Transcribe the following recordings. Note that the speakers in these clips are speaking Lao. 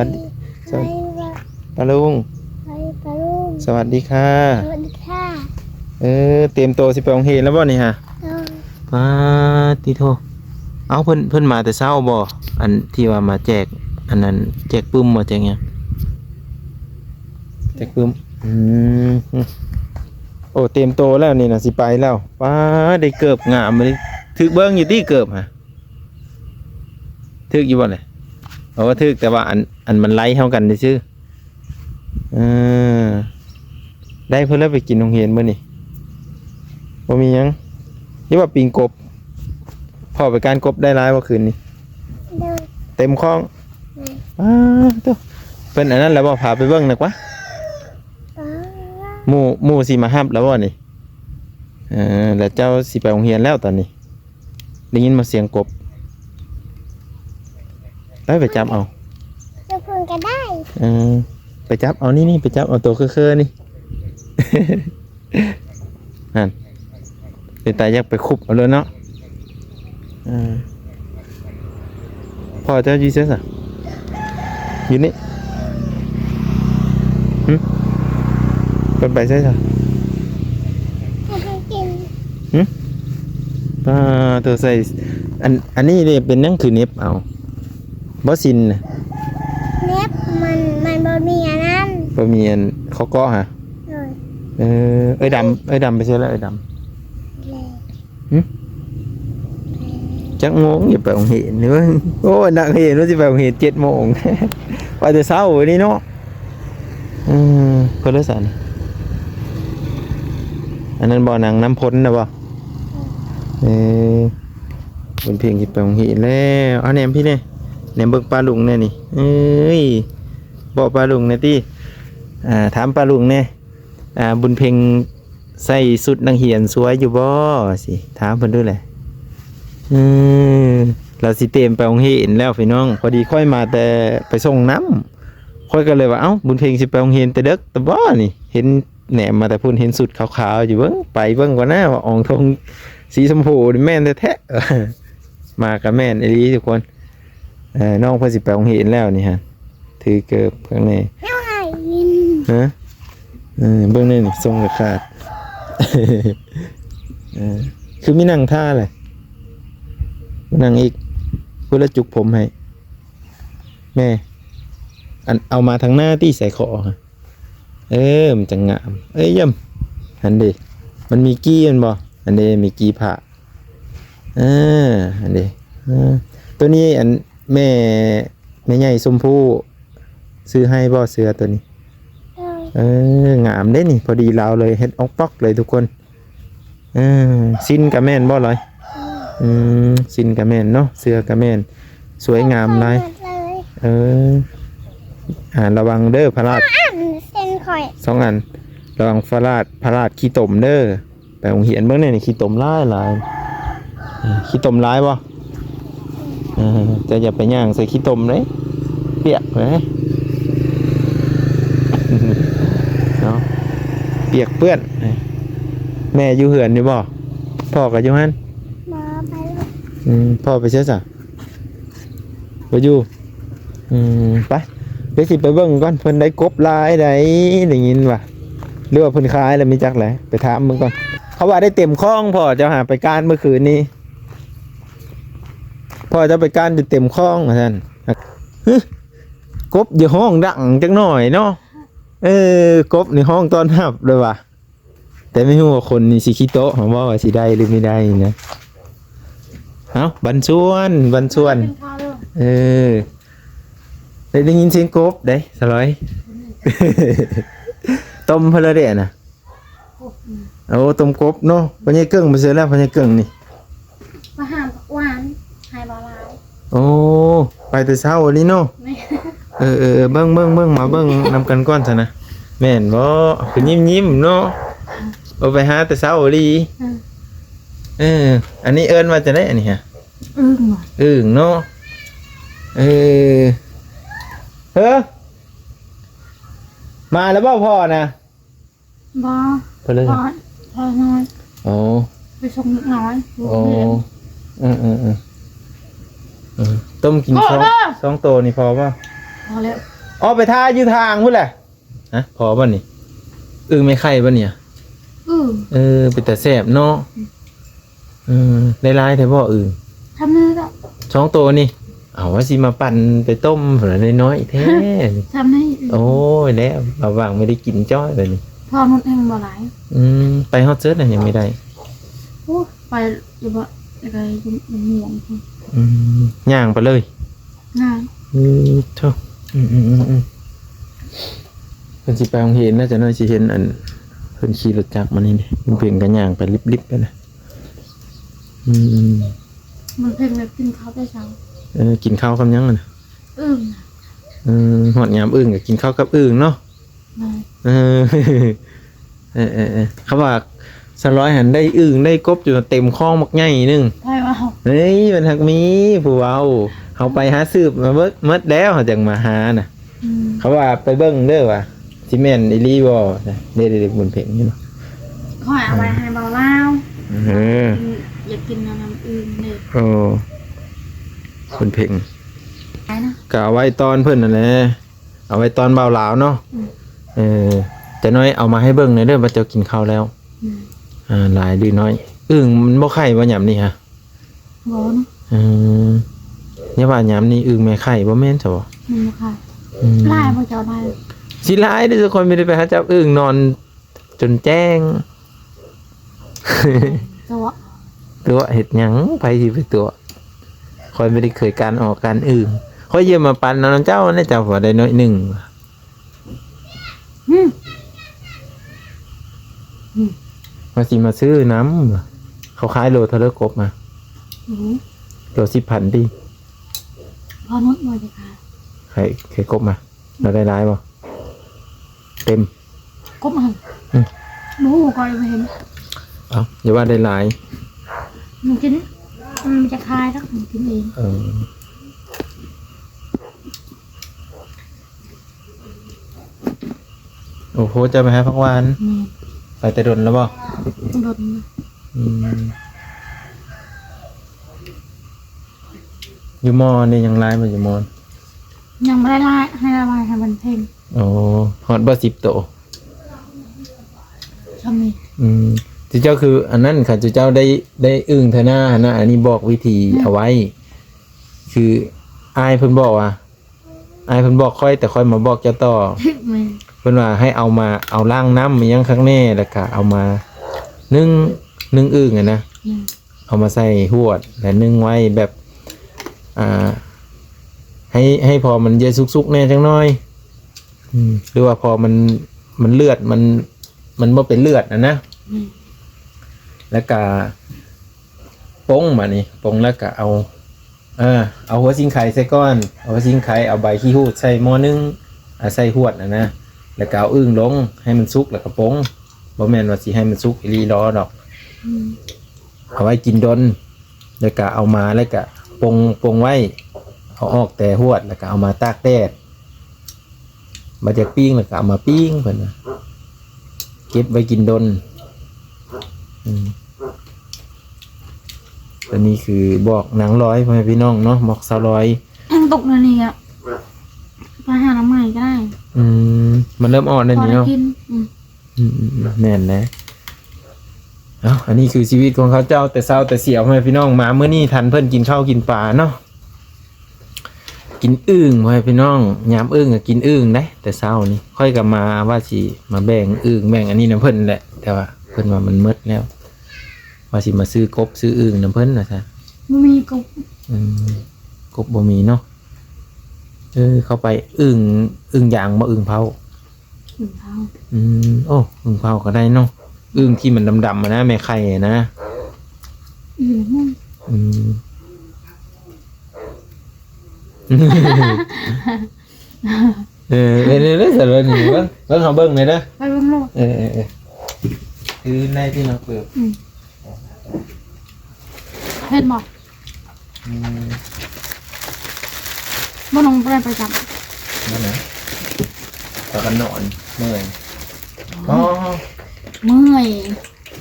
สวัสดี สวัสดี ป้าลุง สวัสดี ป้าลุง สวัสดีค่ะ สวัสดีค่ะ เออ เตรียมตัวสิไปโรงเรียนแล้วบ่นี่ฮะ เออ ปาดติโธ่ เอ้า เพิ่น เพิ่นมาแต่เช้าบ่ อันที่ว่ามาแจก อันนั้น แจกปึ้มบ่ แจกหยัง แจกปึ้ม อืม โอ้ เตรียมตัวแล้วนี่นะ สิไปแล้ว ปาด ได้เกิบงามเลย ถืกเบิ่งอยู่ติเกิบฮะ ถืกอยู่บ่เนี่ย โอ้ ถืก แต่ว่าอัน อันมันไล่เท่ากันซื่อๆ เออ ได้เพิ่นแล้วไปกินโรงเรียนมื้อนี้ บ่มีหยัง หรือว่าปิ้งกบ พ่อไปก้านกบได้หลายบ่คืนนี้ ได้ เต็มคลอง ได้ อ้า โธ่ เพิ่นอันนั้นแล้วบ่ พาไปเบิ่งหน่อยกว่า ป้า หมู่ หมู่สิมารับแล้วบ่นี่ เออ แล้วเจ้าสิไปโรงเรียนแล้วตอนนี้ ได้ยินบ่เสียงกบ ไป ไปจับเอา จับเพิ่นก็ได้ เออ ไปจับเอานี่ นี่ ไปจับเอาตัวเคือๆ นี่ นั่น เป็นตาอยากไปคุบเอาเลยเนาะ เออ พ่อเจ้าอยู่ไสซะ อยู่นี่ หึ เพิ่นไปไสซะ ให้เพิ่นกิน หึ ป้า ตัวใส่ อัน อันนี้นี่เป็นหยังคือเหน็บเอา บ่สิ้นน่ะ เหน็บมัน มันบ่มีอันนั้น บ่มีอันข้อเกาะฮะ โดย เออ เอ้ยดำ เอ้ยดำไปไสแล้ว เอ้ยดำ แล หึ จักโมงอย่าไปโรงเรียนเด้อ โอ้ย นักเรียนว่าสิไปโรงเรียนเจ็ดโมง ไปแต่เช้าวันนี้เนาะ อืม เพิ่นละสัน อันนั้นบ่ นางน้ำพ้นนะบ่ เออ บุญเพ็งสิไปโรงเรียนแล้ว เอาแหนมพี่แหน่ แหนมเบิ่งป้าลุงแหน่นี่ เอ้ย บอกป้าลุงแหน่ติ อ่า ถามป้าลุงแหน่ อ่า บุญเพ็งใส่ชุดนักเรียนสวยอยู่บ่ ว่าสิ ถามเพิ่นดูแหละ อืม ลาวสิเตรียมไปโรงเรียนแล้วพี่น้อง พอดีข้อยมาแต่ไปส่งน้ำ ข้อยก็เลยว่า เอ้า บุญเพ็งสิไปโรงเรียนแต่เด็กแต่บ่นี่ เห็นแหนมมาแต่พุ้น เห็นชุดขาวๆ อยู่ เบิ่ง ไปเบิ่งก่อนนะ ว่าอองทงสีชมพูนี่แม่นแท้ๆ มาก็แม่นอีหลีทุกคน เอ่อ น้องเพิ่นสิไปโรงเรียนแล้วนี่ฮะ ถือเกิบข้างใน เท่าไหร่ ฮะ เออ เบิ่งแหน่นี่ ทรงก็ขาด เออ คือมีนั่งท่าเลย นั่งอีก พุ้นละจุกผมให้ แม่ อัน เอามาทางหน้าตี้ใส่คอฮะ เออ มันจะงาม เอ้ย เยี่ยม หันดิ มันมีกี้มันบ่ อันนี้มีกี้ผ้า เออ อันนี้ เออ ตัวนี้อันแม่ แม่ใหญ่ชมพูซื้อให้บ่ เสื้อตัวนี้ เออ เออ งามเด้นี่ พอดีลาวเลย เฮ็ดออกป๊อกเลยทุกคน เออ สิ้นกะแม่นบ่ลอย อืม สิ้นกะแม่นเนาะ เสื้อกะแม่น สวยงามหลาย เออ อ่า ระวังเด้อ พลาด สองอัน เส้นข่อย สองอัน ระวังพลาด พลาดขี้ตมเด้อ ไปโรงเรียนเบิ่งแหน่นี่ ขี้ตมหลายหลาย เออ ขี้ตมหลายบ่ เออ แต่อย่าไปย่างใส่ขี้ตมเด้ เปียกเลย เนาะ เปียกเปื้อน แม่อยู่เฮือนอยู่บ่ พ่อก็อยู่หั่น บ่ ไปแล้ว อืม พ่อไปไสซะ บ่อยู่ อืม ไป เดี๋ยวสิไปเบิ่งก่อน เพิ่นได้กบหลายใด ได้ยินว่า หรือว่าเพิ่นขายแล้วมีจักแหละ ไปถามเบิ่งก่อน เขาว่าได้เต็มคลอง พ่อเจ้าหาไปก้านเมื่อคืนนี้ พ่อเจ้าไปก้านจนเต็มคลองว่าซั่น ฮะ กบอย่าฮ้องดังจักหน่อยเนาะ เออ กบนี่ฮ้องต้อนรับเลยว่ะ แต่ไม่ฮู้ว่าคนนี่สิขี้โต๊ะ ว่าว่าสิได้หรือไม่ได้นะ เอ้า บันชวน บันชวน เออ ได้ ได้ยินเสียงกบเด้ สลอย ต้มเพิ่นแล้วเด้นะ โอ้ ต้มกบเนาะ พ่อใหญ่เกิ่งไปไสแล้ว พ่อใหญ่เกิ่งนี่ มาหาผักหวาน ให้บ่าวลาว โอ้ ไปแต่เช้าอีหลีเนาะ แม่ เออ เออ เออ เบิ่ง เบิ่ง เบิ่ง มาเบิ่งนำกันก่อนซะนะ แม่นบ่ คือยิ้มๆ เนาะ เออ ไปหาแต่เช้าอีหลี อืม เออ อันนี้เอิ้นว่าจั่งใด๋อันนี้ฮะ อึ่งว่ะ อึ่งเนาะ เออ เฮ้อ มาแล้วบ่พ่อนะ บ่ เพิ่นเลย พอ พอน้อย อ๋อ ไปส่งเด็กน้อย อ๋อ เออ เออ เออ เออ ต้มกิน โอ้ สอง เด้อ สองโตนี่พอบ่ พอแล้ว ອອກໄປຖ້າຢູ່ທາງພຸ້ນແຫຼະ. ຮະ ພໍບໍ່ນີ້? ອຶ່ງແມ່ໄຂ່ບໍ່ນີ້? ອືມ ເອີ ເປັນຕາແຊບເນາະ. ອືມ ເອີ ໄດ້ຫຼາຍແທ້ບໍ່ອຶ່ງ? ສ່ຳນີ້ລະ ສອງໂຕນີ້. ເອົາ ວ່າຊິມາປັ່ນໄປຕົ້ມພຸ້ນລະ ນ້ອຍໆແທ້. ສ່ຳນີ້. ໂອ້ຍ ແລ້ວລະຫວ່າງ ບໍ່ໄດ້ກິນຈ້ອຍບາດນີ້. ພໍໝົດແຮງບໍ່ຫຼາຍ. ອືມ ໄປຮອດເຊີດນະ ຍັງບໍ່ໄດ້. ໂອ້ ໄປຢູ່ບໍ່ ແລ້ວກໍຢູ່ເມືອງພຸ້ນ. ອືມ ຍ່າງໄປເລີຍ. ງາມ. ອືມ ໂທ້ ອືມໆໆໆ ເພິ່ນຊິໄປໂຮງຮຽນນະ ຈັກໜ້ອຍຊິເຫັນອັນ ເພິ່ນຂີ່ລົດຈັກມານີ້ເດ້. ເພິ່ນເປັນກະຍ່າງໄປລິບໆໄປນະ. ອືມ ມັນເພິ່ນກໍກິນເຂົ້າແຕ່ເຊົ້າ. ເອີ ກິນເຂົ້າກັບຫຍັງນະ? ອຶ່ງ. ເອີ ຮອດຍາມອຶ່ງກໍກິນເຂົ້າກັບອຶ່ງເນາະ. ເອີ ເອີໆໆ ເຂົາວ່າສາວລອຍຫັ້ນໄດ້ອຶ່ງໄດ້ກົບຢູ່ເຕັມຄອງບັກໃຫຍ່ໜຶ່ງ. ໃຜເວົ້າ? ເອີຍ ມັນຮັກມີຜູ້ເວົ້າ. ເຮົາໄປຫາສືບມາເບິດໝົດແລ້ວ ເຮົາຈັ່ງມາຫານະ. ອືມ ເຂົາວ່າໄປເບິ່ງເດີວ່າຊິແມ່ນອີ່ຫຼີບໍ່. ເດ້ໆ ບຸນເພັງຢູ່ເນາະ. ຂ້ອຍເອົາໄວ້ໃຫ້ເບົາລາວ. ເອີ ຢາກກິນນຳອຶ່ງເດ້. ໂອ້ ບຸນເພັງ ໄປນະ ກໍເອົາໄວ້ຕອນເພິ່ນນັ້ນແຫຼະ. ເອົາໄວ້ຕອນບ່າວລາວເນາະ. ອືມ ເອີ ຈັກໜ້ອຍເອົາມາໃຫ້ເບິ່ງແດ່ເດີ ວ່າເຈົ້າກິນເຂົ້າແລ້ວ. ອືມ ອ່າ ຫຼາຍຫຼືນ້ອຍ? ອຶ່ງມັນບໍ່ໄຂ່ບໍ່ຍາມນີ້ຮະ? ບໍ່ນະ. ເອີ ຢ່າວ່າຍາມນີ້ອຶ່ງແມ່ໄຂ່ບໍ່ແມ່ນຊະບໍ່? ມັນບໍ່ໄຂ່. ອືມ ຫຼາຍບໍ່ເຈົ້າ? ຫຼາຍ. ຊິຫຼາຍເດ້ ຂ້ອຍມີແຕ່ໄປຫາຈັບອຶ່ງນອນ ຈົນແຈ້ງ. ຕົວະ ຕົວະເຮັດຫຍັງ? ໃຜຊິໄປຕົວະ? ຂ້ອຍບໍ່ໄດ້ເຄີຍການອອກການອຶ່ງ. ຂ້ອຍຢືມມາປັ່ນເອົານຳເຈົ້າແດ່ ເຈົ້າວ່າໄດ້ໜ້ອຍໜຶ່ງ. ອືມ ອືມ ວ່າຊິມາຊື້ນຳ. ເຂົາຂາຍໂລເທົ່າໃດກົບນະ? ອືມ ໂລສິບພັນຕິ. ພໍໜຸດບໍ່ຈະຂາຍ? ຂາຍ ຂາຍກົບມາ. ລາວໄດ້ຫຼາຍບໍ່? ເຕັມ ກົບຫັ້ນ. ອືມ ບໍ່ຮູ້ ຂ້ອຍບໍ່ເຫັນ. ເອົ້າ ຢ່າວ່າໄດ້ຫຼາຍ. ມັນກິນ ມັນຈະຄາຍດອກ ມັນກິນເອງ. ເອີ ໂອ້ໂຫ ເຈົ້າໄປຫາຜັກຫວານ. ແມ່ນ. ໄປແຕ່ດົນແລ້ວບໍ່? ດົນ. ອືມ ຢູ່ມໍນີ້ຍັງຫຼາຍບໍ່? ຢູ່ມໍ ຍັງບໍ່ໄດ້ຫຼາຍ ໃຫ້ລະບາຍໃຫ້ມັນເພງ. ໂອ້ ຮອດບໍ່ສິບໂຕ? ຊ່ຳນີ້. ອືມ ເຈົ້າຄືອັນນັ້ນ ຄັນເຈົ້າໄດ້ ໄດ້ອຶ່ງເທື່ອໜ້າຫັ້ນນະ ອັນນີ້ບອກວິທີ ອືມ ເອົາໄວ້ ຄືອ້າຍເພິ່ນບອກວ່າ ອ້າຍເພິ່ນບອກຂ້ອຍ ແຕ່ຂ້ອຍມາບອກເຈົ້າຕໍ່. ແມ່ນ. ເພິ່ນວ່າໃຫ້ເອົາມາ ເອົາລ້າງນ້ຳອີ່ຫຍັງຄັກແນ່ ແລ້ວກະເອົາມາໜຶ້ງ ໜຶ້ງອຶ່ງຫັ້ນນະ. ອືມ. ເອົາມາໃສ່ຫວດ ແລະ ໜຶ້ງໄວ້ແບບ ອ່າ ໃຫ້ ໃຫ້ພໍມັນເຢັນສຸກໆແດ່ຈັກໜ້ອຍ. ອືມ ຫຼືວ່າພໍມັນ ມັນເລືອດ ມັນ ມັນບໍ່ເປັນເລືອດຫັ້ນນະ. ອືມ. ແລ້ວກະປົງ ບາດນີ້ປົງແລ້ວກະເອົາ ເອີ ເອົາຫົວສິງໄຄໃສ່ກ່ອນ ເອົາຫົວສິງໄຄ ເອົາໃບຂີ້ຫູດໃສ່ໝໍ້ໜຶ້ງ ອ່າ ໃສ່ຫວດຫັ້ນນະ ແລ້ວກະເອົາອຶ່ງລົງໃຫ້ມັນສຸກ ແລ້ວກະປົງ. ບໍ່ແມ່ນວ່າຊິໃຫ້ມັນສຸກອີ່ຫຼີລໍດອກ. ອືມ. ເອົາໄວ້ກິນດົນ ແລ້ວກະເອົາມາ ແລ້ວກະປົງ ປົງໄວ້ ເອົາອອກແຕ່ຫວດ ແລ້ວກະເອົາມາຕາກແດດ ບັດຢາກປີ້ງ ແລ້ວກະເອົາມາປີ້ງ ເພິ່ນວ່າ ເກັບໄວ້ກິນດົນ. ອືມ ອັນນີ້ຄືບອກນາງລອຍ ພໍ່ແມ່ພີ່ນ້ອງເນາະ ບອກສາວລອຍ. ຕົກແນວນີ້ກະໄປຫາໜໍ່ໄມ້ກໍໄດ້. ອືມ ມັນເລີ່ມອ່ອນແລ້ວນີ້ເນາະ. ອືມ. ອືມໆໆ ແມ່ນແຫຼະ. ເອົ້າ ອັນນີ້ຄືຊີວິດຂອງເຂົາເຈົ້າແຕ່ເຊົ້າແຕ່ສຽວ ພໍ່ແມ່ພີ່ນ້ອງ. ມາມື້ນີ້ທັນເພິ່ນກິນເຂົ້າກິນປາເນາະ ກິນອຶ່ງ ພໍ່ແມ່ພີ່ນ້ອງ. ຍາມອຶ່ງກໍກິນອຶ່ງເດ້ ແຕ່ເຊົ້ານີ້. ຂ້ອຍກໍມາວ່າຊິມາແບ່ງອຶ່ງແບ່ງອັນນີ້ນຳເພິ່ນແຫຼະ ແຕ່ວ່າເພິ່ນວ່າມັນໝົດແລ້ວ ວ່າຊິມາຊື້ກົບຊື້ອຶ່ງນຳເພິ່ນວ່າຊັ້ນ. ບໍ່ມີກົບ. ອືມ ກົບບໍ່ມີເນາະ. ເອີ ເຂົ້າໄປອຶ່ງ ອຶ່ງຢາງບໍ່ ອຶ່ງເຜົາ? ອຶ່ງເຜົາ. ອືມ ໂອ້ ອຶ່ງເຜົາກໍໄດ້ເນາະ ອຶ່ງທີ່ມັນດຳໆຫັ້ນນະ ແມ່ໄຂ່ຫັ້ນນະ. ອືມ ອືມ ເອີ ເບິ່ງ ເບິ່ງ ເບິ່ງ ເຮົາເບິ່ງແດ່ເດີ ໄປເບິ່ງໂລດ. ເອີ ເອີ ເອີ ຄືໃນທີ່ເຮົາເປີດ. ອືມ ເຫັນບໍ່? ອືມ ບໍ່ ນ້ອງບໍ່ໄດ້ໄປຈັບ. ນັ້ນນະ ພາກັນນອນ ເມື່ອຍ. ອໍ ເມື່ອຍ.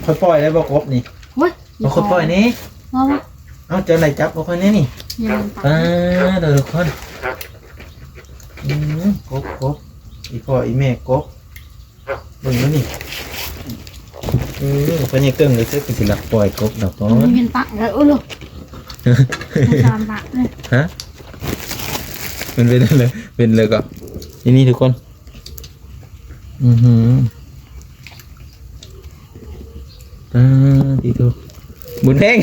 ຂ້ອຍປ່ອຍໄດ້ບໍ່ກົບນີ້? ໂອ້ຍ ບໍ່ ຂ້ອຍປ່ອຍນີ້. ບໍ່ ບໍ່. ເອົ້າ ເຈົ້າໄດ້ຈັບບໍ່ຂ້ອຍແນ່ນີ້? ຍັງ. ອ່າ ເດີ ທຸກຄົນ. ອືມ ກົບ ກົບ ອີ່ພໍ່ອີ່ແມ່ກົບ ເບິ່ງແລ້ວນີ້ ອືມ ພໍ່ໃຫຍ່ເກິ່ງເລີຍ ເຊິ່ງຊິລັກປ່ອຍກົບດອກ ມັນເປັນປະເດີ ໂອ້ໂລ ສາມປະເລີຍ ຮະ ມັນເປັນເລີຍ ເປັນເລີຍກໍ ນີ້ ນີ້ທຸກຄົນ ອືຫື ອ່າ ຕິໂທ ບຸນແຮງ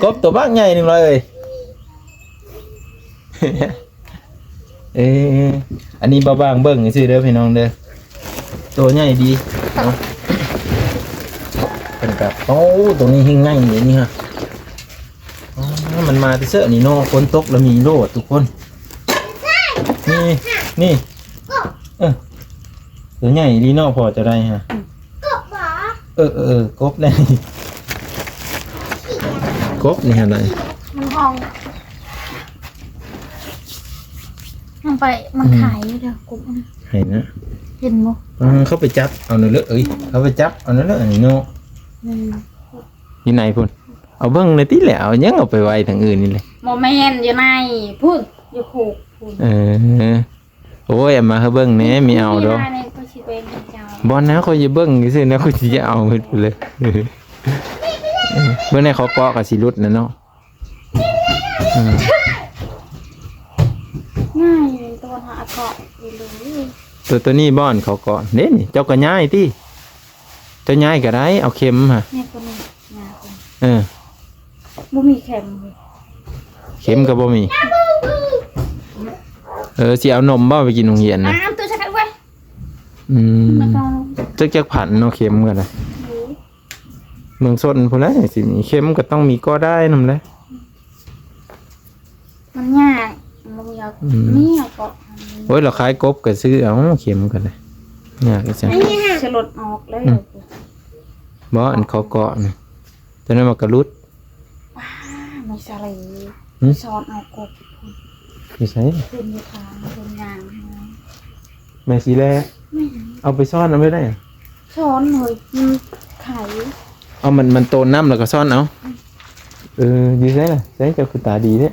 ກົບໂຕບັກໃຫຍ່ໜຶ່ງຮ້ອຍເອີຍ. ເອີ ອັນນີ້ບ່າວບາງເບິ່ງຊື່ເດີພີ່ນ້ອງເດີ ໂຕໃຫຍ່ດີເນາະ ເພິ່ນກໍ ໂອ້ ໂຕນີ້ແຮງໃຫຍ່ເດນີ້ຮະ ອໍ ມັນມາແຕ່ເຊາະນີ້ເນາະ ຝົນຕົກແລ້ວມີໂລດທຸກຄົນ ນີ້ ນີ້ ເອີ ໂຕໃຫຍ່ອີ່ຫຼີເນາະ ພໍຈະໄດ້ຮະ ກົບບໍ? ເອີ ເອີ ກົບແຫຼະ ກົບນີ້ຫັ້ນນະ ມັນຮ້ອງ ມັນໄປ ມັນ ອືມ ຂາຍຢູ່ເດີກົບ ໃຫ້ນະ ເຫັນບໍ່? ເອີ ເຂົາໄປຈັບເອົານັ້ນເລີຍ ເອີຍ ເຂົາໄປຈັບເອົານັ້ນເລີຍ ອັນນີ້ເນາະ ອືມ ຢູ່ໃນພຸ້ນ ເອົາເບິ່ງໜ່ອຍຕິແຫຼະ ເອົາຫຍັງເອົາໄປໄວ້ທາງອື່ນນີ້ແຫຼະ ບໍ່ແມ່ນ ຢູ່ໃນພຸ້ນ ຢູ່ໂຄກພຸ້ນ ເອີ. ໂອ້ຍ ເອົາມາໃຫ້ເບິ່ງແດ່ ມີເອົາດອກ ບໍ່ນະ ຂ້ອຍຈະເບິ່ງຊື່ໆນະ ຂ້ອຍຊິເອົາເບິດເລີຍ ເບິ່ງແດ່ ເຂົາເກາະກໍຊິຫຼຸດນະເນາະ ອືມ ງ່າຍເລີຍ ຕົວເຮົາເກາະຢູ່ເລີຍ ຕົວ ຕົວນີ້ບໍ່ ເຂົາເກາະເດ້ນີ້ ເຈົ້າກໍຍ້າຍຕິ ເຈົ້າຍ້າຍກໍໄດ້ ເອົາເຂັມຫະ ນີ້ຕົວນີ້ ເອີ ບໍ່ມີເຂັມ ເຂັມກໍບໍ່ມີ ເອີ ຊິເອົານົມບໍ່ໄປກິນໂຮງຮຽນນະ ອາ ເອົາຕົວຈັກໄວ້ ອືມ ຈັກ ຈັກພັນເນາະ ເຂັມກໍໄດ້ ເມືອງຊົນພຸ້ນແຫຼະ ຊິມີເຂັມກໍຕ້ອງມີກໍໄດ້ນຳແຫຼະ ມັນຍາກ ມັນບໍ່ມີເອົາ ອືມ ມີເອົາເກາະ ໂອ້ຍ ລາວຂາຍກົບກໍຊື້ເອົາ ເຂັມກໍໄດ້ ຍາກອີຫຍັງ ສະຫຼຸດອອກເລີຍ ອືມ ບໍ່ ອັນເຂົາເກາະນະ ຕົວນັ້ນມັນກໍຫຼຸດ ວ້າ ມີສາລີ ຫຶ ຊ້ອນເອົາກົບ ຢູ່ໃສ ຂຶ້ນຢູ່ທາງ ຂຶ້ນຍາງ ແມ່ສີແລ ແມ່ນ ເອົາໄປຊ້ອນເອົາໄວ້ໄດ້ ຊ້ອນເຮີ້ຍ ມັນໄຂ ເອົາ ມັນ ມັນໂຕນນ້ຳແລ້ວກໍຊ້ອນເອົາ ອືມ ເອີ ຢູ່ໃສລະ ໃສ ເຈົ້າຄືຕາດີແທ້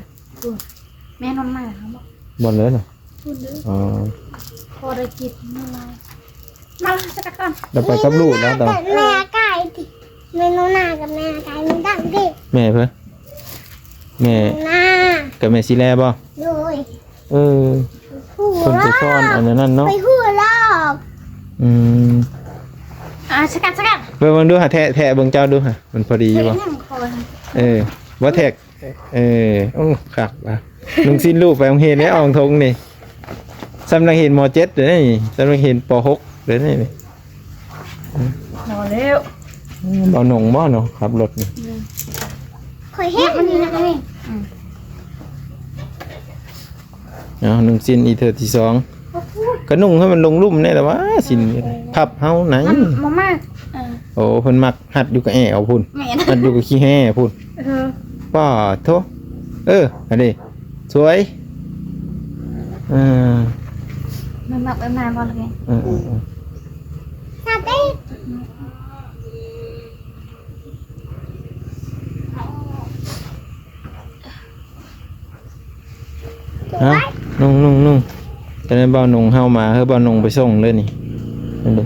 ແມ່ນອນມາຫາບໍ່ ບໍ່ເລີຍນະ ພຸ້ນເດີ ອໍ ພໍໄດ້ກິນມື້ລາວ ມາສະກັດກ່ອນ ແລ້ວໄປກັບລູກແລ້ວ ແມ່ກາຍຕິ ແມ່ໜູນາກັບແມ່ກາຍມັນດັງເດ້ ແມ່ເພິ່ນ ແມ່ນາ ກັບແມ່ສີແລບໍ່ ໂດຍ ເອີ ເພິ່ນໄປສອນອັນນັ້ນເນາະ ໄປຮູ້ລອກ ອືມ ອ່າ ສະກັດ ສະກັດ ເບິ່ງ ເບິ່ງດູຫາ ແທະ ແທະເບິ່ງເຈົ້າດູຫາ ມັນພໍດີຢູ່ບໍ່ ເອີ ບໍ່ແທະ ເອີ ໂອ້ ຄັກວ່າ ນຸ່ງສິ້ນລູກໄປໂຮງຮຽນໃນອ່ອງທົງນີ້ ສ່ຳນັກຮຽນ ມໍເຈັດ ເດ້ນີ້ ສ່ຳນັກຮຽນ ປໍຫົກ ເດ້ນີ້ ພໍແລ້ວ ອືມ ບ່າວນົງບໍ່ເນາະ ຂັບລົດນີ້ ອືມ ຂ້ອຍເຮັດມັນນີ້ນະ ນີ້ ອືມ ເອົາ ນຸ່ງສິ້ນອີກເທື່ອທີສອງ ໂອ້ໂຫ ກະນຸ່ງໃຫ້ມັນລົງລຸ່ມແດ່ລະວ່າ ສິ້ນ ພັບເຮົາໃນ ມັນບໍ່ມາກ ເອີ ໂອ້ ເພິ່ນມັກຮັດຢູ່ກະແອວພຸ້ນ ແມ່ນ ຮັດຢູ່ກະຂີ້ແຮ່ພຸ້ນ ເອີ ປາດໂທ້ ເອີ ອັນນີ້ ສວຍ ເອີ ມັນມັກໄປມາບໍ່ລະແມ່ ເອີ ເອີ ເອີ ສະຕິ ເອົ້າ ນຸ່ງ ນຸ່ງ ນຸ່ງ ຕອນນີ້ບ່າວນົງເຮົາມາ ເຮີ ບ່າວນົງໄປສົ່ງເດີນີ້ ນັ້ນເດີ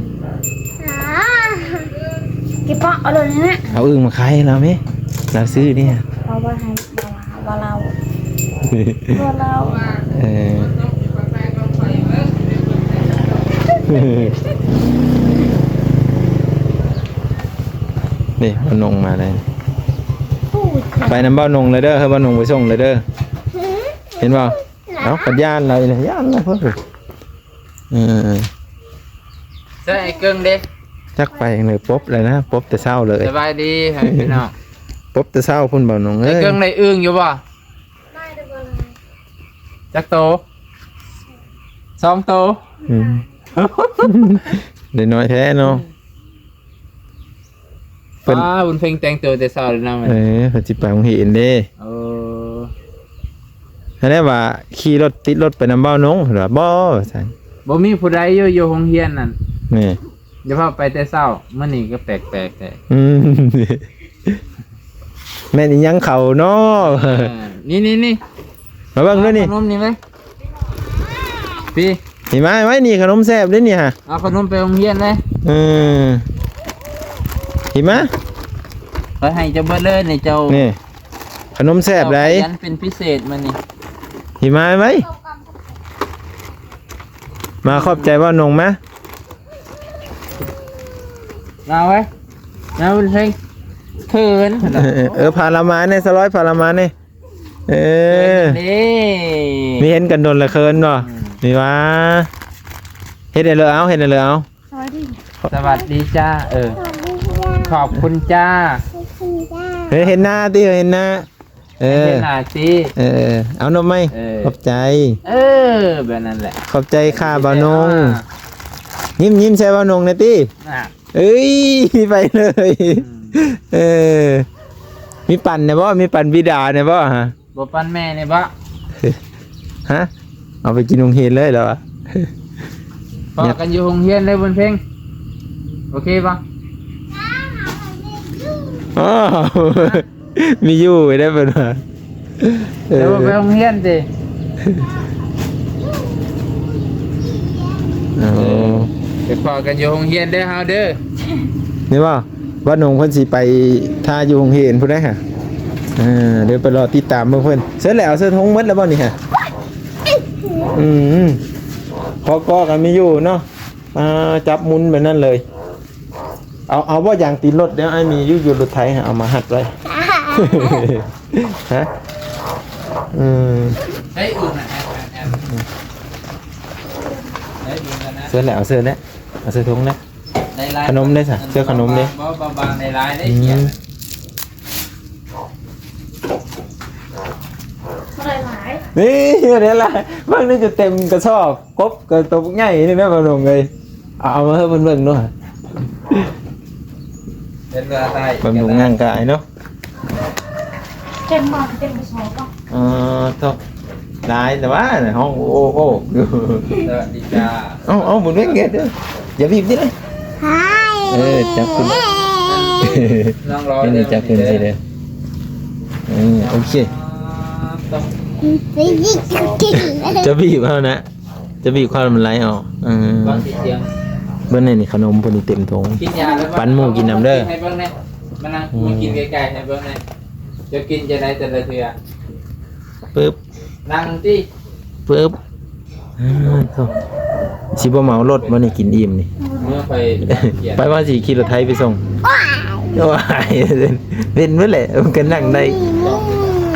ເກັບເປາະເອົາໂລດນີ້ນະ ເອົາອຶ່ງມາຂາຍໃຫ້ລາວແມ ລາວຊື້ນີ້ ເອົາໄວ້ໃຫ້ ບໍ່ລາວ ບໍ່ລາວ ເອີ ນີ້ ບ່າວນົງມາແລ້ວ ໄປນຳບ່າວນົງເລີຍເດີ ເຮີ ບ່າວນົງໄປສົ່ງເລີຍເດີ ເຫັນບໍ່ ເອົ້າ ພັດຢ້ານລາວອີກແລ້ວ ຢ້ານລາວເພິ່ນ ເອີ ໃສ່ໄອ້ເກິ່ງເດ້ ຈັກໄປເລີຍ ປົບແລ້ວນະ ປົບແຕ່ເຊົ້າເລີຍ ສະບາຍດີພີ່ນ້ອງ ປົບແຕ່ເຊົ້າພຸ້ນ ບ່າວນົງເອີຍ ໄອ້ເກິ່ງໄດ້ອຶ່ງຢູ່ບໍ່? ຈັກໂຕ? ສອງໂຕ ອືມ ໄດ້ນ້ອຍແທ້ເນາະ ເພິ່ນ ປ້າ ບຸນເພັງແຕ່ງໂຕແຕ່ເຊົ້າເລີຍນະ ເອີ ເພິ່ນຊິໄປໂຮງຮຽນເດ້ ເອີ ຫັ້ນແຫຼະວ່າຂີ່ລົດ ຕິດລົດໄປນຳບ່າວນົງ ເພິ່ນວ່າ ບໍ່ ວ່າຊັ້ນ ບໍ່ມີຜູ້ໃດຢູ່ ຢູ່ໂຮງຮຽນນັ້ນ ນີ້ ຢ່າພາໄປແຕ່ເຊົ້າ ມື້ນີ້ກໍແປກໆແທ້ ອືມ ແມ່ນອີ່ຫຍັງເຂົາເນາະ ເອີ ນີ້ໆໆ ມາເບິ່ງເດີນີ້ ເອົາຂະໜົມນີ້ໄວ້ ພີ້ ເຫັນໄໝ ໄວ້ນີ້ ຂະໜົມແຊບເດ້ນີ້ຫະ. ເອົາຂະໜົມໄປໂຮງຮຽນເລີຍ. ເອີ ເຫັນໄໝ ຂ້ອຍໃຫ້ເຈົ້າເບິດເລີຍນີ້ເຈົ້າ. ນີ້ ຂະໜົມແຊບໃດ. ເຈົ້າຂະຫຍັນເປັນພິເສດມື້ນີ້. ເຫັນໄໝ ໄວ້ ມາຂອບໃຈເວົ້ານົງມາ. ເອົາໄວ້ ເອົາເພງ ເຂີນ. ເອີ ພາລະມາແດ່ ສະລອຍ ພາລະມາແດ່. ເອີ ເຂີນເດ້ ມີເຫັນກັນດົນລະເຂີນບໍ່? ອືມ ນີ້ຫວາ ເຮັດໃຫ້ເລີຍ ເອົາ ເຮັດໃຫ້ເລີຍ ເອົາ. ສະຫວັດດີ ສະຫວັດດີຈ້າ. ເອີ ຂອບຄຸນຈ້າ ຂອບຄຸນຈ້າ. ເຮີ້ຍ ເຫັນໜ້າຕິ ເຫັນໜ້າ. ເອີ ເຫັນໜ້າຕິ. ເອີ ເອົານົບໃໝ່. ເອີ ຂອບໃຈ. ເອີ ແບບນັ້ນແຫຼະ. ຂອບໃຈຄ່ະ ບ່າວນົງ. ຍິ້ມ ຍິ້ມໃສ່ບ່າວນົງແດ່ຕິ. ເອີຍ ໄປເລີຍ. ອືມ ເອີ ມີປັ່ນແດ່ບໍ່? ມີປັ່ນບິດາແດ່ບໍ່ຫະ? ບໍ່ປັ່ນແມ່ແດ່ບໍ່? ຮະ ເອົາໄປກິນໂຮງຮຽນເລີຍລະຫວາ. ພໍ້ກັນຢູ່ໂຮງຮຽນເດີບຸນເພັງ. ໂອເຄບໍ່? ອ້າວ ມີຢູ່ໄດ້ເພິ່ນວ່າ. ເອີ ແຕ່ວ່າໄປໂຮງຮຽນຕິ? ເອີ ໄປພໍ້ກັນຢູ່ໂຮງຮຽນເດີເຮົາເດີ. ນີ້ບໍ່? ບ້ານໜອງເພິ່ນຊິໄປຖ້າຢູ່ໂຮງຮຽນພຸ້ນເດ້ຫະ. ເອີ ດຽວໄປລໍຕິດຕາມເບິ່ງເພິ່ນ. ເສີດແລ້ວ ເສີດທົ່ງໝົດແລ້ວບໍ່ນີ້ຫະ? ອືມ ພໍກໍກັນມີຢູ່ເນາະ. ອ່າ ຈັບໝູນແບບນັ້ນເລີຍ. ເອົາ ເອົາບໍ່ ຢາງຕີນລົດ ດຽວອ້າຍມີຢູ່ ຢູ່ລົດໄຖ ເອົາມາຮັດໄວ້. ຮະ ອືມ ໄດ້ອື່ນນະ ໄດ້ອື່ນນະ. ເຊີນແຫຼະ ເອົາເຊີນແຫຼະ ເອົາໃສ່ຖົງແຫຼະ. ຂະໜົມເດ້ຊະ ເຊື່ອຂະໜົມເດ້. ບໍ່ ບາງໆ ຫຼາຍໆ ໄດ້ ອືມ ຂຽນ ບໍ່ໄດ້ຫຼາຍ ນີ້ ບໍ່ໄດ້ຫຼາຍ. ເບິ່ງນີ້ຈະເຕັມກະສອບ ກົບກະໂຕບັກໃຫຍ່ນີ້ແມ່ນບໍ່ ນ້ອງເອີຍ. ເອົາ ເອົາມາໃຫ້ເພິ່ນເບິ່ງດູ ເຫັນວ່າໄດ້ ບຳລຸງຮ່າງກາຍເນາະ. ເຕັມໝາກ ເຕັມກະສອບບໍ່? ເອີ ໂທ້ ຫຼາຍແຕ່ວ່າຫ້ອງໂອ້ໂອ້ຢູ່. ສະຫວັດດີຈ້າ. ເອົາ ເອົາ ໝູນເວັງເຮັດເດີ ຢ່າບີບຕິເດີ. ເອີ ຈັບຂຶ້ນ ນ້ອງລໍ ນີ້ ນີ້ ຈັບຂຶ້ນຊິເດີ. ເອີ ໂອເຄ ຈະບີບເອົານະ ຈະບີບຄວາມມັນໄຫຼອອກ. ເອີ ເບິ່ງນີ້ ນີ້ຂະໜົມເພິ່ນນີ້ເຕັມຖົງ ປັ່ນໝູກິນນຳເດີ. ໃຫ້ເບິ່ງແດ່ ມານັ່ງ ອືມ ມາກິນໃກ້ໆ ໃຫ້ເບິ່ງແດ່. ເຈົ້າກິນຈັ່ງໃດແຕ່ລະເທື່ອ? ປຶບ ນັ່ງຕິ ປຶບ. ອ້າ ໂທ້ ຊິບໍ່ເມົາລົດບໍ່ນີ້ ກິນອີ່ມນີ້? ເມື່ອໄປ ໄປວ່າຊິຂີ່ລົດໄຖໄປສົ່ງ. ໂອ້ຍ ເປັນເບິດແຫຼະ ມັນກະນັ່ງໄດ້.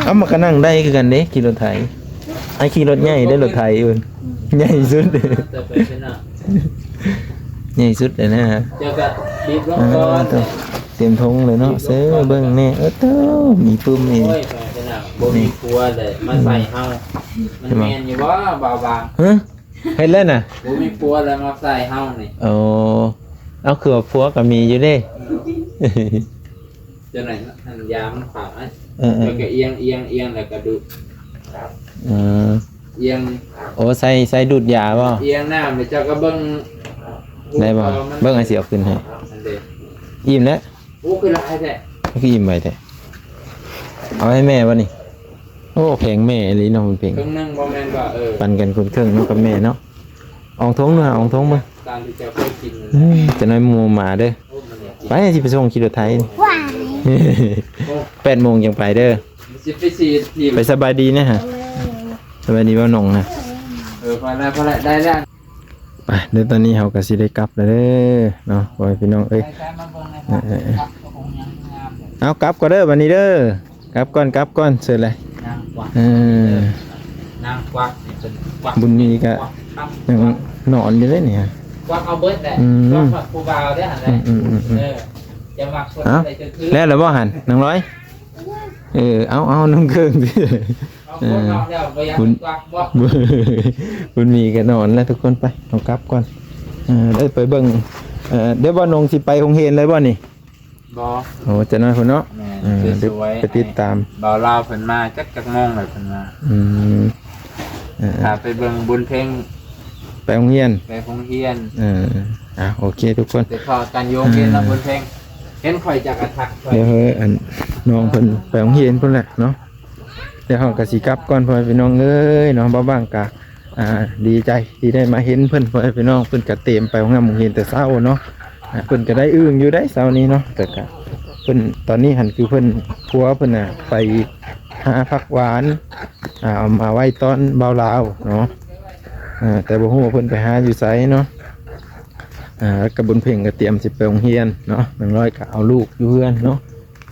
ເອົາ ມັນກະນັ່ງໄດ້ຄືກັນເດ້ ຂີ່ລົດໄຖ. ອ້າຍຂີ່ລົດໃຫຍ່ເດ້ ລົດໄຖ ໃຫຍ່ສຸດ ໃຫຍ່ສຸດເລີຍນະ. ເຈົ້າກະບີບລົງກ່ອນ ເຕັມຖົງເລີຍເນາະ. ເຊີເບິ່ງແນ່ ເອີ ໂທ້ ມີປຶ້ມອີກ. ໂອ້ຍ ໄປຊະນະ ບໍ່ມີຜົວເລີຍ ມາໃສ່ເຮົາ ມັນແມ່ນຢູ່ບໍ່ ບ່າວບາງ? ຮະ ເຮັດແລ້ວນະ ບໍ່ມີຜົວແລ້ວມາໃສ່ເຮົານີ້. ໂອ້ ເອົາ ຄືວ່າຜົວກະມີຢູ່ເດ້. ເອີ ຈັ່ງໃດຫັ້ນ ຢາມັນຂາດ. ເອີໆ ແລ້ວກະອຽງ ອຽງ ອຽງ ແລ້ວກະດູດ. ເອີ ອຽງ ໂອ້ ໃສ່ ໃສ່ດູດຢາບໍ່? ອຽງນ້ຳ ແລ້ວເຈົ້າກະເບິ່ງ ໄດ້ບໍ່? ເບິ່ງ ອ້າຍຊິເອົາຂຶ້ນໃຫ້. ອັນເດ ອີ່ມແລ້ວ. ໂອ້ ຄືຫຼາຍແທ້ ຄືອີ່ມໄວແທ້. ເອົາໃຫ້ແມ່ບໍ່ນີ້? ໂອ້ ແພງແມ່ອີ່ຫຼີເນາະ ມັນເປັນ ເຄິ່ງໜຶ່ງບໍ່ແມ່ນບໍ່? ເອີ ປັນກັນຄົນເຄິ່ງເນາະກັບແມ່ເນາະ. ອອງຖົງເນາະ ອອງຖົງເບິ່ງ ຕາມທີ່ເຈົ້າເຄີຍກິນ. ອືມ ຈັກໜ້ອຍໝູມາເດີ. ໂອ້ ມັນຢາກກິນ ໄປ ຊິໄປສົ່ງຂີ່ລົດໄຖ. ວ້າຍ ໂອ້ ແປດໂມງຈັ່ງໄປເດີ. ຊິໄປສີດຖີ່ ໄປສະບາຍດີແນ່ຫະ. ເອີ ສະບາຍດີບ່າວໜົງນະ. ເອີ ພໍແລ້ວ ພໍແລ້ວ ໄດ້ແລ້ວ. ໄປເດີ ຕອນນີ້ເຮົາກະຊິໄດ້ກັບແລ້ວເດີເນາະ ພໍ່ແມ່ພີ່ນ້ອງເອີຍ. ເອີໆໆ ເອົາ ກັບກ່ອນເດີ ບາດນີ້ເດີ. ກັບກ່ອນ ກັບກ່ອນ ເຊີນເລີຍ. ນາງກວັກ ເອີ ນາງກວັກນີ້ເປັນກວັກ ບຸນມີກະຍັງນອນຢູ່ເດ້ນີ້. ກວັກເອົາເບິດແຫຼະ. ອືມ ກວັກຮອດຜູ້ບ່າວເດ້ຫັ້ນແຫຼະ. ອືມໆໆໆ ເອີ ຈະມັກຄົນໃດກະຄື. ແລ້ວລະບໍ່ຫັ້ນ ນາງລອຍ? ເອີ ເອົາ ເອົາ ນຳເຄື່ອງ. ເອີ ບຸນມີກະນອນແລ້ວທຸກຄົນ. ໄປ ເຮົາກັບກ່ອນ. ເອີ ໄດ້ໄປເບິ່ງ ເອີ ດຽວບ່າວໜົງຊິໄປໂຮງຮຽນເລີຍບໍ່ນີ້? ບໍ່ ໂອ້ ຈັກໜ້ອຍພຸ້ນເນາະ. ແມ່ນ ເອີ ສວຍໆ ໄປຕິດຕາມ ໃຫ້ບ່າວລາວເພິ່ນມາຈັກ ຈັກໂມງແລ້ວເພິ່ນມາ. ອືມ ເອີ ຖ້າໄປເບິ່ງບຸນເພັງ ໄປໂຮງຮຽນ ໄປໂຮງຮຽນ. ເອີ ອ່າ ໂອເຄທຸກຄົນ ໄປພໍ້ກັນຢູ່ໂຮງຮຽນເນາະ ເອີ ບຸນເພັງ. ເຫັນຂ້ອຍຈັກກະທັກຂ້ອຍ. ດຽວເຮີ້ ອັນ ນ້ອງເພິ່ນໄປໂຮງຮຽນພຸ້ນແຫຼະເນາະ. ດຽວເຮົາກະຊິກັບກ່ອນ ພໍ່ແມ່ພີ່ນ້ອງເອີຍເນາະ. ບ່າວບາງກະ ອ່າ ດີໃຈທີ່ໄດ້ມາເຫັນເພິ່ນ ພໍ່ແມ່ພີ່ນ້ອງ. ເພິ່ນກະຕຽມໄປໂຮງຮຽນ ໂຮງຮຽນແຕ່ເຊົ້າເນາະ. ອ່າ ເພິ່ນກະໄດ້ອຶ່ງຢູ່ໄດ໋ເຊົ້ານີ້ເນາະ. ແຕ່ກະເພິ່ນ ຕອນນີ້ຫັ້ນຄືເພິ່ນ ຜົວເພິ່ນນະໄປຫາຜັກຫວານ ອ່າ ເອົາມາໄວ້ຕ້ອນບ່າວລາວເນາະ. ເອີ ແຕ່ບໍ່ຮູ້ວ່າເພິ່ນໄປຫາຢູ່ໃສເນາະ. ອ່າ ກະບຸນເພັງກະຕຽມຊິໄປໂຮງຮຽນເນາະ. ນາງນ້ອຍກະເອົາລູກຢູ່ເຮືອນເນາະ.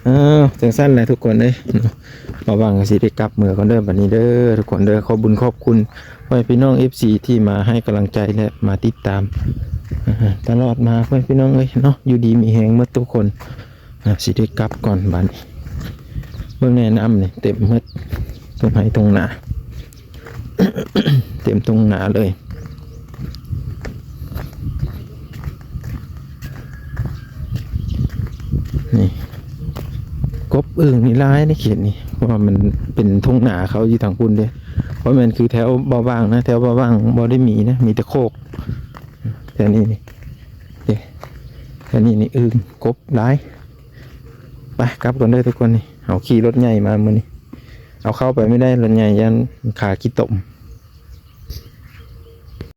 ເອີ ຈັ່ງຊັ້ນແຫຼະທຸກຄົນເອີຍເນາະ. ບ່າວຫວ່າງກະຊິໄດ້ກັບເມືອກ່ອນເດີ ບັດນີ້ເດີ ທຸກຄົນເດີ. ຂອບບຸນຂອບຄຸນພໍ່ແມ່ພີ່ນ້ອງ ເອັຟຊີ ທີ່ມາໃຫ້ກຳລັງໃຈ ແລະ ມາຕິດຕາມ ອ່າ ຕະຫຼອດມາ ພໍ່ແມ່ພີ່ນ້ອງເອີຍເນາະ. ຢູ່ດີມີແຮງໝົດທຸກຄົນ. ອ່າ ຊິໄດ້ກັບກ່ອນບາດນີ້. ເບິ່ງແນ່ ນ້ຳນີ້ເຕັມໝົດທົ່ງໄຮ່ທົ່ງນາ ເຕັມທົ່ງນາເລີຍ. ນີ້ ກົບອຶ່ງນີ້ຫຼາຍໃນເຂດນີ້ ເພາະວ່າມັນເປັນທົ່ງນາເຂົາຢູ່ທາງພຸ້ນເດ້. ບໍ່ແມ່ນຄືແຖວບ່າວຫວ່າງນະ, ແຖວບ່າວຫວ່າງບໍ່ໄດ້ມີນະ, ມີແຕ່ໂຄກ. ແຖວນີ້ນີ້ ເດ້ ແຖວນີ້ນີ້ອຶ່ງ ກົບຫຼາຍ. ໄປ ກັບກ່ອນເດີທຸກຄົນ. ນີ້ ເຮົາຂີ່ລົດໃຫຍ່ມາມື້ນີ້ ເອົາເຂົ້າໄປບໍ່ໄດ້ ລົດໃຫຍ່ຢ້ານຂາຂີ້ຕົມ.